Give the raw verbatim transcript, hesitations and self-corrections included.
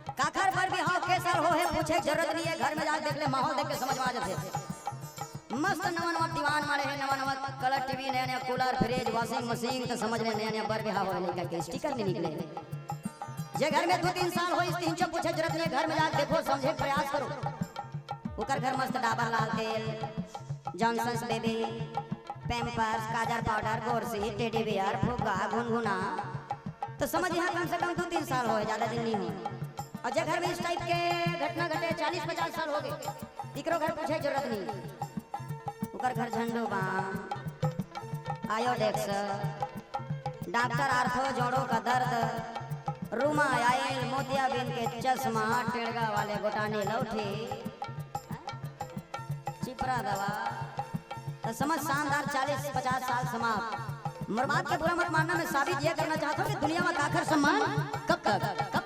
काखर बर बिहाव के साल हो हे, पूछे के जरूरत नहीं है, घर में जाके देख ले, माहौल देख के समझ में आ जाथे। मस्त नवा नवा दीवान माड़े हे, नवा नवा कलर टीवी, नया नया कूलर, फ्रिज, वॉशिंग मशीन, तो समझ ले नया नया बर बिहाव हो हे, लइका के स्टिकर नहीं निकले। जे घर में दो तीन साल हो, इस तीन चो पूछे जरूरत नहीं है, घर में जाके देखो, समझे के प्रयास करो। ओकर घर मस्त डाबर लाल तेल, जॉनसन्स बेबी, पैम्पर्स, काजर पाउडर, गोरसी, टेडी बियर, फुग्गा, गुनगुना, तो समझ यहाँ कम से कम दो तीन साल हो, ज्यादा दिन नहीं हो। और जे घर में इस टाइप के घटना घटे, चालीस पचास साल हो गए, इकरो घर पूछे जरूरत नहीं। ओकर घर झंडू बाम, आयोडेक्स, डॉक्टर आर्थो जोड़ों का दर्द, रूमा आयल, मोतियाबिंद के चश्मा, टेड़गा वाले गोटानी लौठी, चिपरा दवा, तो समझ शानदार चालीस पचास साल समाप्त। मोर बात के बुरा मत मानना, मैं साबित यह करना चाहता हूँ कि दुनिया में काखर सम्मान कब तक, कब